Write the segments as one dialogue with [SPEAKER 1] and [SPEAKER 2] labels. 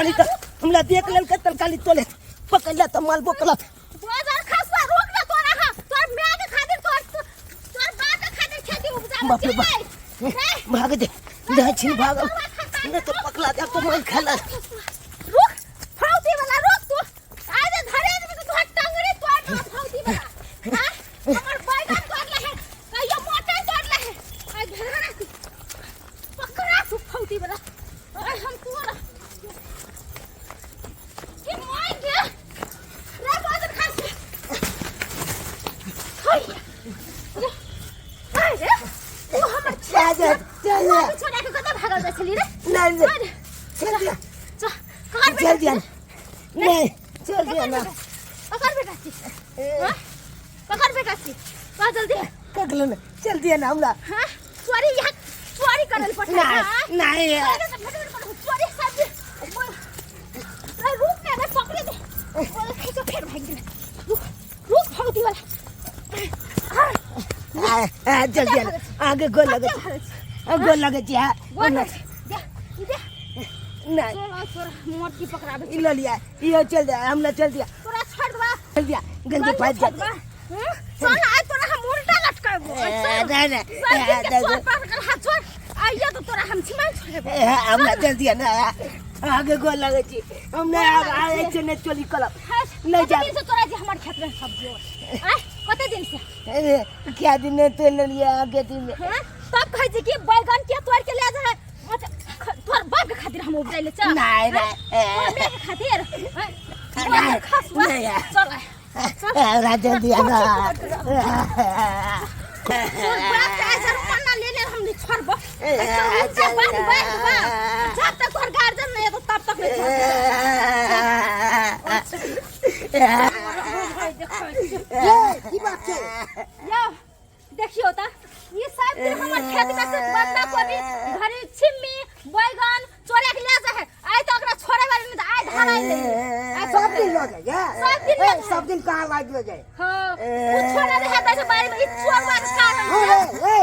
[SPEAKER 1] काली तऽ हमरा देख लेलकै तरकारी तोले पकड़ ले तऽ मारबो कलत।
[SPEAKER 2] बाजार खसवा रोक ना तोरा, हां तोर माय के खातिर, तोर तोर बाप के खातिर खेती उपजाबै।
[SPEAKER 1] बाप रे बाप, भाग दे जाइ छी, भाग नहीं तो पकड़ा जाब तो मार खा ले।
[SPEAKER 2] रुक फौती वाला, रुक तू, आज धरे देबे तो तोहर टंगड़ी तोड़ दे फौती वाला। हां हमर बैगन तोड़ ले है, कहियो मोटर तोड़ ले है, आज धरा तू पकड़ा तू फौती वाला। अरे हम तोरा के मार के रे बाजर खा से हाय अरे तू हमर
[SPEAKER 1] जा जा चल जा।
[SPEAKER 2] छोड़ा के कतऽ भागल जाइ छली रे?
[SPEAKER 1] नहीं नहीं, चल दिया।
[SPEAKER 2] चल ककर बेटा?
[SPEAKER 1] चल दिया, नहीं चल दिया ना।
[SPEAKER 2] ककर बेटा छी? हाँ? ककर बेटा छी, कह जल्दी।
[SPEAKER 1] ककलो ना, चल दिया ना हमरा।
[SPEAKER 2] हाँ चोरी, यहाँ चोरी करल पड़ै।
[SPEAKER 1] नहीं नहीं।
[SPEAKER 2] चोरी सब रुक ने रे, पकड़े दे, बोल खींचो, फेर भाग गेलै। रुक रुक भगती वाला।
[SPEAKER 1] आ चल दिया ना, आगे गोल लगे, गोल लगे छी। हाँ
[SPEAKER 2] गोल लगे, दे दे।
[SPEAKER 1] नहीं।
[SPEAKER 2] तोरा तोरा मोटकी पकड़ाबै।
[SPEAKER 1] ई ल लिया, इहो चल दिया हमरा, चल दिया।
[SPEAKER 2] तोरा छोड़ देबा।
[SPEAKER 1] चल दिया, गंदी फाट
[SPEAKER 2] छोड़
[SPEAKER 1] जा।
[SPEAKER 2] देबा। चल आइ तोरा हम उल्टा लटकाबो।
[SPEAKER 1] नहीं नहीं।
[SPEAKER 2] सब दिन के चोर पकड़ हाथ छोड़, आइया तो तोरा हम छिमा छोड़ेबो।
[SPEAKER 1] हमरा चल दिया ना, आगे गोल लगे छी हम नहीं आब आए छै, नहीं चोली कलब नहीं जा।
[SPEAKER 2] कते दिन से तोरा जे हमर खेत में सब्जी हो आय? कते दिन से?
[SPEAKER 1] ए, क्या दिन ने तो लिया आगे दिन में।
[SPEAKER 2] हाँ तब कहै छी कि बैगन के तोड़ के ले जा है। अच्छा, तोहर बाप के खातिर हम उपजाइले चल?
[SPEAKER 1] नहीं नहीं।
[SPEAKER 2] तोहर माय के खातिर? आय,
[SPEAKER 1] नहीं,
[SPEAKER 2] खसुआ।
[SPEAKER 1] नहीं।
[SPEAKER 2] चल आय, चल।
[SPEAKER 1] हमरा चल दिया ना।
[SPEAKER 2] तोर बाप के ऐसा रुपन्ना ले ले, हम नहीं छोड़बो। ऐसा उल्टा बांध बांध बा, जब तक तोहर गार्जियन नहीं तो तब तक नहीं छोड़बो।
[SPEAKER 3] ये की बात छै?
[SPEAKER 2] यौ देखियो त, ई सब दिन हमर खेत में से बंदा कोबी घरी छिम्मी बैगन चोरा के ले जा है। आइ त ओकरा छोड़े वाली नहीं त आइ धराइ ले आइ।
[SPEAKER 3] सब दिन लऽ जाइए?
[SPEAKER 2] सब दिन लऽ
[SPEAKER 3] ए, सब दिन कहाँ लागि लऽ जाए?
[SPEAKER 2] हां उ छोड़े रहे त बारी में, ई चोरवा के कारण।
[SPEAKER 3] हाँ रे ए।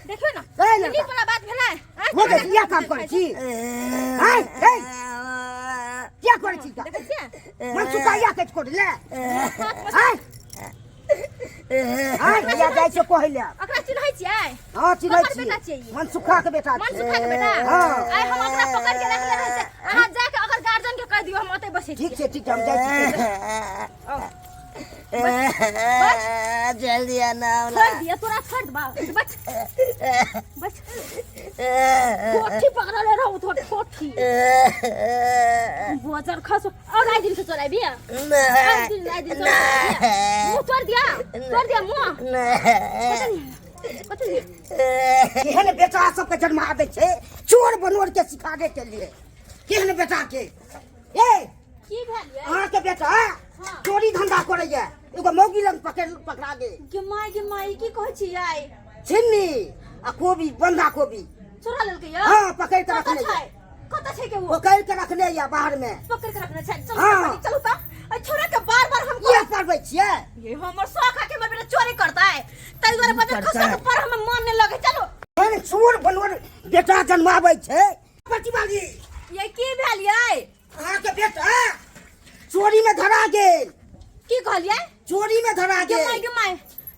[SPEAKER 2] देखियो ना।
[SPEAKER 3] ए, लड़का।
[SPEAKER 2] नीक वाला बात भेलै आँय?
[SPEAKER 3] हो गेल, किया काम करै छी? आँय, ए, किया करै छी?
[SPEAKER 2] देखै छियै।
[SPEAKER 3] मन सुखाइया के छोड़ ले। आँय आँय, भैया जाइ छै कहै ले।
[SPEAKER 2] ओकरा चिन्है छियै?
[SPEAKER 3] हाँ, चिन्है
[SPEAKER 2] ककर बेटा
[SPEAKER 3] छियै।
[SPEAKER 2] छियै ई?
[SPEAKER 3] मन सुखा के बेटा।
[SPEAKER 2] मन सुखा के बेटा।
[SPEAKER 3] हाँ।
[SPEAKER 2] आइ हम ओकरा पकड़ के रखले रहै छै, अहाँ जाके अगर गार्जियन के कह दियौ, हम ओतै बसै।
[SPEAKER 3] ठीक छै, ठीक छै, हम जाइ छी।
[SPEAKER 1] चल दिया ना हमरा।
[SPEAKER 2] छोड़ दिया, तोरा छोड़ देबा। बच बच, कोठी पकड़ले रहू तोर कोठी बोजर खसो। और आइ दिन से चोराबी? आइ दिन, आइ दिन चोराबी? मुँह तोड़ दिया, तोड़ दिया मुँह। कथी?
[SPEAKER 3] केहन बेटा सबके जन्मा दै छै चोर बनोर के सिखाबे के लिए, केहन बेटा के? ए,
[SPEAKER 2] की भेल ये?
[SPEAKER 3] अहाँके बेटा चोरी धंधा करैया, एगो मौगी लग पकड़ पकड़ा गेल।
[SPEAKER 2] गे माय, गे माय, की कहै छियै?
[SPEAKER 3] छिन्नी आ कोबी, बंधा कोबी
[SPEAKER 2] चोरा लेलकै यौ?
[SPEAKER 3] हाँ, पकड़ के
[SPEAKER 2] कतऽ
[SPEAKER 3] रखने।
[SPEAKER 2] छै? कतऽ छै के ओ?
[SPEAKER 3] पकड़ के रखने या बाहर में।
[SPEAKER 2] पकड़ के रखने छै? चलू।
[SPEAKER 3] हाँ।
[SPEAKER 2] कनी चलू त, अइ छोरा के बार बार हम
[SPEAKER 3] किया पढ़बै छियै?
[SPEAKER 2] ये हमर शौक है कि हमर बेटा चोरी करतै, ताहि दुआरे बजर
[SPEAKER 3] करतै?
[SPEAKER 2] खसा के पर हमर मन नहि लगै। चलू।
[SPEAKER 3] एहन चोर बनोर बेटा जन्माबै छै प्रतिवादी।
[SPEAKER 2] ये की भेल यै?
[SPEAKER 3] अहाँके बेटा चोरी में धरा गेल।
[SPEAKER 2] की कहलियै?
[SPEAKER 3] चोरी में धरा
[SPEAKER 2] गे माय,
[SPEAKER 3] गेल।
[SPEAKER 2] गे माय,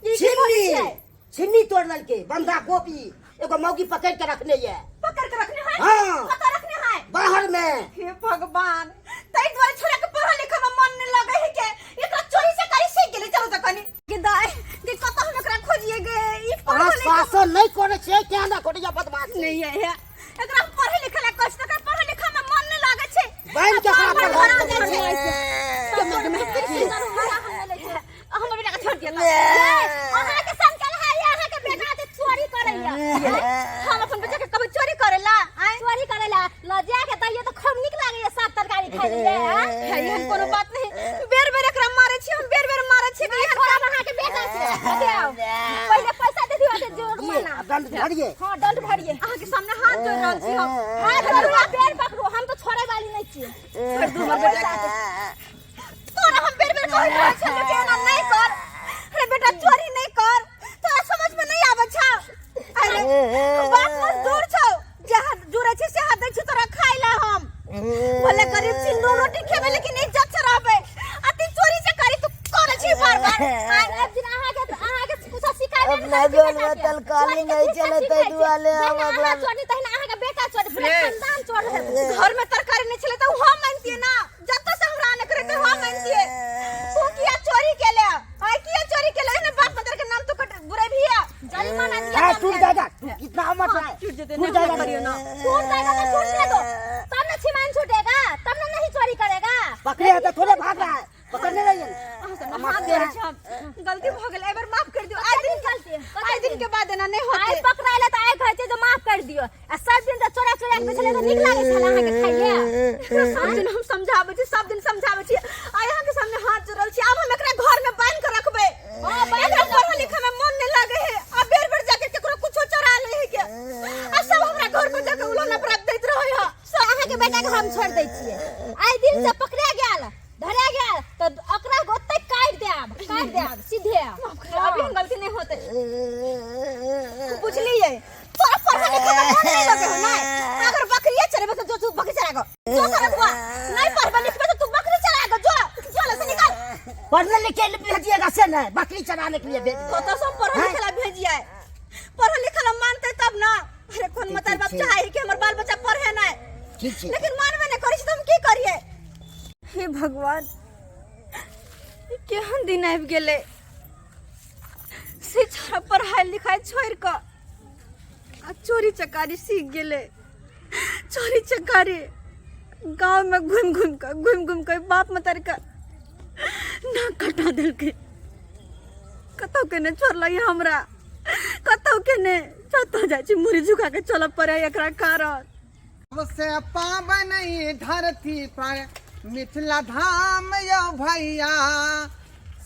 [SPEAKER 2] ये की
[SPEAKER 3] छिन्नी
[SPEAKER 2] कहै छियै?
[SPEAKER 3] छिन्नी तोड़ लेलकै, बंधा गोभी, एगो मौगी पकड़ के रखने ये।
[SPEAKER 2] पकड़ के रखने है?
[SPEAKER 3] हाँ।
[SPEAKER 2] कतऽ रखने है?
[SPEAKER 3] बाहर में।
[SPEAKER 2] हे भगवान, ताहि दुआरे छोरा के पढ़ा लिखा में मन नहीं लगे है के एकरा चोरी से करी सीख गेलै। चलू त कनी गे दाई गे, कतऽ हम एकरा खोजिए गे? ई
[SPEAKER 3] अहाँ
[SPEAKER 2] पढ़ा लिखा
[SPEAKER 3] शासन नहीं करे छियै, क्या ना करे बदमाश
[SPEAKER 2] नहीं है हे। एकरा हम पढ़े लिखे ला कष्ट, एकरा पढ़े लिखे में मन नहीं लागे छै।
[SPEAKER 3] बान्हि के
[SPEAKER 2] बार
[SPEAKER 3] ओकरा
[SPEAKER 2] बार
[SPEAKER 3] पढ़ाउ।
[SPEAKER 2] धरा जाइ छै। हमर बेटा के छोड़ दिअ। अहाँके संकल है, अहाँके बेटा जे चोरी करैया। हम अपन बच्चा के कभी चोरी करेला? चोरी करेला ल जा के दैयो तऽ खूब नीक लागैया, साग तरकारी खाइ लिए। है एहन कोनो बात नहीं, बेर बेर एकरा मारै छी हम, बेर बेर मारै छी। एहन काम अहाँके बेटा छै। अथी आउ, पहिले पैसा दे दियौ अथी जुर्माना।
[SPEAKER 3] दंड भरिए।
[SPEAKER 2] हाँ, दंड भरिए। अहाँके सामने हाथ जोड़ रहल छी हम, हाथ जोड़ू आ पैर पकड़ू, हम तऽ छोड़े वाली नहीं छी। छोड़ दू हमर बेटा के। तोरा हम बेर बेर कहैत रहै छलियौ कि एना नहि कर अरे बेटा, चोरी नहि कर, तोरा समझ में नहीं आबै छौ। अरे बाप मजदूर छौ, जहाँ जुड़ै छै सेहा दै छी तोरा खाइ ला। हम भले गरीब आइ दिन अहाँके कुछो सिखाबे
[SPEAKER 1] अपना गोल में तलकाली नहीं चले तै दुआरे हम
[SPEAKER 2] अहाँ
[SPEAKER 1] अपना
[SPEAKER 2] चोरी तहिना अहाँके बेटा चोरी पूरा खानदान चोर है। घर में तरकारी नहीं छले त हम मानतिए ना, जत से हमरा आने करे त हम मानतिए। तू किया चोरी केले? आइ किया चोरी केले? ने बाप मदर के नाम तो कट बुरे भी है, जरिमाना दिया।
[SPEAKER 3] हाँ, टूट जाएगा कितना मत है,
[SPEAKER 2] टूट जेते।
[SPEAKER 3] टूट जाएगा।
[SPEAKER 2] करियो ना, टूट जाएगा तो टूटने दो, तब ना छिमान छूटेगा, तब ना नहीं चोरी करेगा।
[SPEAKER 3] पकड़े है तो थोड़े भाग रहा है, पकड़ने नहीं है।
[SPEAKER 2] अहाँ सब हाथ जोड़ै छी, हम गलती भऽ गेल, एहि बेर माफ कर दियौ। आइ दिन गलती, आइ दिन के बाद एना नहि होतै। आइ पकड़ाइले तऽ आइ कहै छै जे माफ कर दियौ, आ सब दिन तऽ चोरा चोरा के छलै तऽ नीक लागै छल अहाँके खाइले। सब दिन हम समझाबै छी, सब दिन समझाबै छी, आइ अहाँके सामने हाथ जोड़ल छी। आब हम एकरा घर में बान्हि के रखबै। एकरा पढ़े लिखे में मन नहि लागै है, आ बेर बेर जाके केकरो कुछो चोरा लै है के, आ सब हमरा घर पर जाके उलोना प्राप्त दैत रहै है। सब अहाँके बेटा के हम छोड़ि दै छियै। आइ दिन से पकड़ा गेल, धरा गेल तऽ ओकरा ओतै काटि देब, काटि देब सीधे। अभी हम गलती नहि होतै, बुझलियै? तोरा पढ़े लिखे में मन नहीं लगे हो नहीं? अगर बकरिया चरेबे तो जो तू बकरी चरा गो, जो सारा बुआ नहीं पढ़बे लिखबे तो तू बकरी चरा गो, जो जो ले से निकल।
[SPEAKER 3] पढ़ने लिखे लिए भेजिएगा से नहीं, बकरी चराने के लिए भेज।
[SPEAKER 2] तो तो सब पढ़े लिखे ला भेजिए, पढ़े लिखे ला मानते तब ना। अरे कोन मतार बाप चाहे कि हमर बाल बच्चा पढ़े नहीं?
[SPEAKER 3] ठीक छै।
[SPEAKER 2] लेकिन मानबे नहीं करै छी तऽ हम की करिए? हे भगवान, केहन दिन आबि गेलै से छोरा पढ़ाइ लिखाइ छोड़ि कऽ आ चोरी चकारी सीख गेलै। चोरी चकारी गाँवमे घुमि घुमि कऽ, घुमि घुमि कऽ बाप मतारीके नाक कटा देलकै। कतहु के नहि छोड़लक हमरा, कतहु के नहि। जतऽ जाइ छी मुड़ी झुका के चलऽ पड़ै एकरा कारण।
[SPEAKER 4] सबसे पावन ई धरती पर मिथिला धाम यो भैया,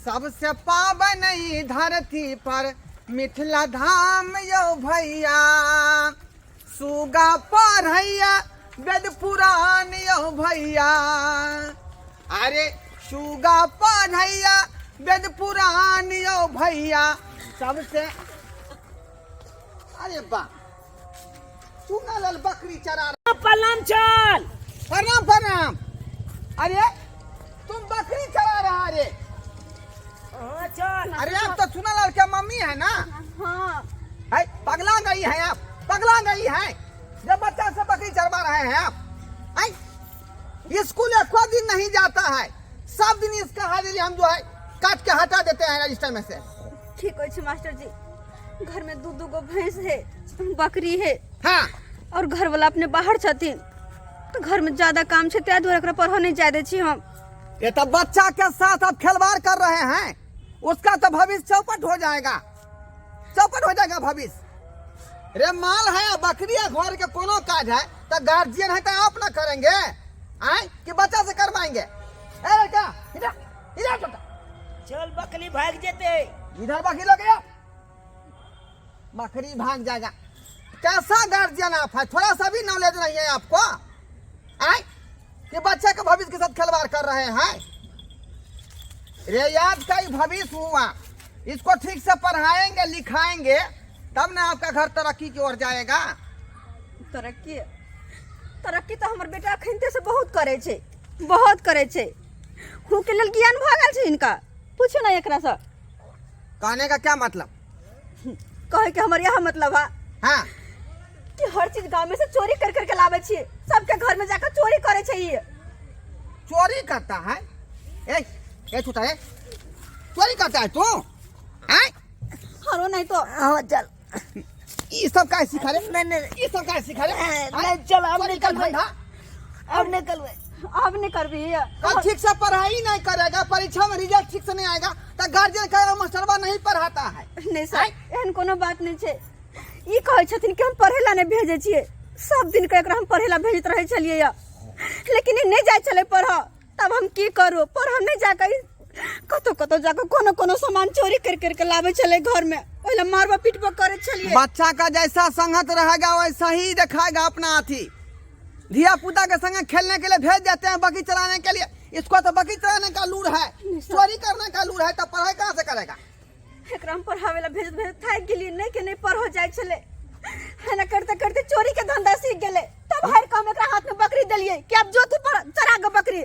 [SPEAKER 4] सबसे पावन ई धरती पर मिथिला धाम यो भैया। सुगा पढ़ैया वेद पुराण यो भैया, अरे सुगा पढ़ैया वेद पुराण यो भैया। सबसे अरे बा चुना लाल बकरी चरा रहा।
[SPEAKER 1] प्रणाम चल।
[SPEAKER 4] प्रणाम प्रणाम। अरे तुम बकरी चरा रहा? अरे
[SPEAKER 1] हाँ चल।
[SPEAKER 4] अरे आप तो चुना लाल के मम्मी है ना?
[SPEAKER 2] हाँ।
[SPEAKER 4] है पगला गई है आप, पगला गई है जब बच्चा से बकरी चरवा रहे हैं आप। है स्कूल एक दिन नहीं जाता है, सब दिन इसका हाजिरी हम जो है काट के हटा देते हैं रजिस्टर में से।
[SPEAKER 2] ठीक अछि मास्टर जी, घर में दू दू गो भैंस है, बकरी है।
[SPEAKER 4] हाँ।
[SPEAKER 2] और घर वाला अपने बाहर छथिन तो घर में ज्यादा काम छै, ताहि दुआरे एकरा पढ़ऽ नहीं जाय दै छी हम।
[SPEAKER 4] ये तो बच्चा के साथ आप खिलवाड़ कर रहे हैं, उसका तो भविष्य चौपट हो जाएगा, चौपट हो जाएगा भविष्य। रे माल है बकरी है, घर के कोनो काज है तो गार्जियन है तो आप ना करेंगे आए कि बच्चा से करवाएंगे? ए लड़का इधर, इधर छोटा।
[SPEAKER 1] चल बकरी भाग जेते।
[SPEAKER 4] इधर बकरी लग गया, बकरी भाग जाएगा। कैसा गार्जियन आप है, थोड़ा सा भी नॉलेज नहीं है आपको आए कि बच्चे के भविष्य के साथ खिलवाड़ कर रहे हैं। रे याद का ही भविष्य हुआ, इसको ठीक से पढ़ाएंगे लिखाएंगे तब ना आपका घर तरक्की की ओर जाएगा।
[SPEAKER 2] तरक्की तरक्की तऽ हमर बेटा अखनते से बहुत करै छै, बहुत करै छै। हूँ के लेल ज्ञान भऽ गेल छै हिनका, पूछू ना एकरा से।
[SPEAKER 4] कहने का क्या मतलब?
[SPEAKER 2] कहे के हमर यह मतलब है।
[SPEAKER 4] हाँ।
[SPEAKER 2] कि हर चीज गांव में से चोरी कर करके लावे छी, सबके घर में जाकर चोरी करे छै ई।
[SPEAKER 4] चोरी करता है? ए ए छोटा है, चोरी करता है तू? हैं?
[SPEAKER 2] हरो नहीं तो।
[SPEAKER 1] हाँ चल।
[SPEAKER 4] ये सब का सिखा रे?
[SPEAKER 1] नहीं नहीं।
[SPEAKER 4] ये सब का सिखा रे?
[SPEAKER 1] नहीं चल अब
[SPEAKER 4] चोरी का
[SPEAKER 1] निकल
[SPEAKER 4] धंधा?
[SPEAKER 1] अब निकल।
[SPEAKER 2] अब नहीं करबी।
[SPEAKER 4] और ठीक से पढ़ाई नहीं करेगा, परीक्षा में रिजल्ट ठीक से नहीं आएगा तो गार्जियन कहेगा मास्टरवा नहीं पढ़ाता है।
[SPEAKER 2] नहीं सर, एहन कोनो बात नहीं छै। ई कहै छथिन कि हम पढ़े ला नहीं भेजै छियै, सब दिन के एकरा हम पढ़े ला भेजैत रहै छलियै या, लेकिन ई नहीं जाइ छलै पढ़ऽ, तब हम की करू? पढ़ऽ नहीं जाके कतौ कतौ जाके कोनो कोनो सामान चोरी कर करके लाबै छलै घर में, ओहि ला मारबो पीटबो करै छलियै।
[SPEAKER 4] बच्चा का जैसा संगत रहेगा वैसा ही दिखाएगा अपना अथी। धिया पुता के संगे खेलने के लिए भेज देते हैं बकरी चराने के लिए, इसको तो बकरी चराने का लूर है, चोरी करने का लूर है, तो पढ़ाई कहाँ से करेगा?
[SPEAKER 2] एकरा हम पढ़ावे ला भेजत भेजत थाकि गेलियै, नहीं के नहीं पढ़ो जाइ छलै, एना करते करते चोरी के धंधा सीख गेलै, तब हारि के हम एकरा हाथ में बकरी देलियै कि आब जो तू पढ़ चरा के बकरी।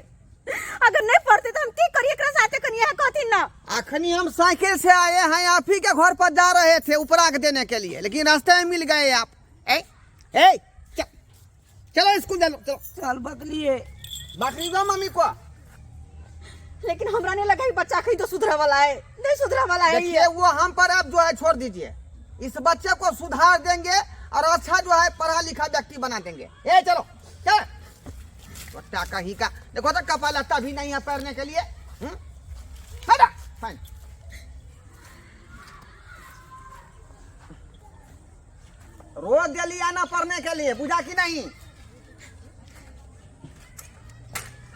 [SPEAKER 2] अगर नहीं पढ़ते तो हम की करिए एकरा साथे? कनी यहाँ कहथिन ना।
[SPEAKER 4] अखनी हम साइकिल से आए हैं, आप ही के घर पर जा रहे थे उपराग देने के लिए, लेकिन रास्ते में मिल गए आप। ए ए चलो स्कूल चलो चलो।
[SPEAKER 1] चल बकलिए।
[SPEAKER 4] बकरी दो मम्मी को।
[SPEAKER 2] लेकिन हमरा नहीं लगा कि बच्चा कहीं तो सुधरा वाला है, नहीं सुधरा वाला है।
[SPEAKER 4] देखिए वो हम पर आप जो है छोड़ दीजिए, इस बच्चे को सुधार देंगे और अच्छा जो है पढ़ा लिखा व्यक्ति बना देंगे। ए चलो चल बच्चा कहीं का देखो तो कपड़ा लत्ता भी नहीं है पहनने के लिए। हटा, फाइन। रोज डेली आना पढ़ने के लिए, बुझा कि नहीं?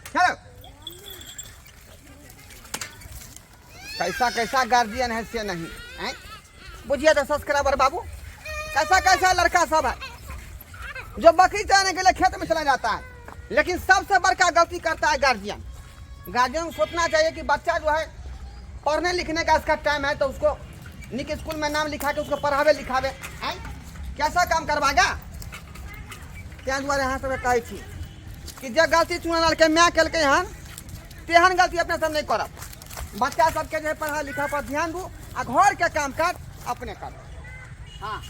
[SPEAKER 4] चलो कैसा कैसा गार्जियन है से नहीं हैं? बुझिए तो सब्सक्राइबर बाबू, कैसा कैसा लड़का सब है जो बकरी चराने के लिए खेत में चला जाता है, लेकिन सबसे बड़का गलती करता है गार्जियन। गार्जियन को सोचना चाहिए कि बच्चा जो है पढ़ने लिखने का इसका टाइम है, तो उसको निक स्कूल में नाम लिखा के उसको पढ़ावे लिखावे, हैं? कैसा काम करवाएगा? ताहि दुआरे अहाँ सबके कहै छी कि जे गलती चुनालाल के माय केलकै हन तेहन गलती अपने सब नहि करब। बच्चा सबके जे पढ़ा लिखा पर ध्यान दू आ घरके काम काज अपने करू। हाँ।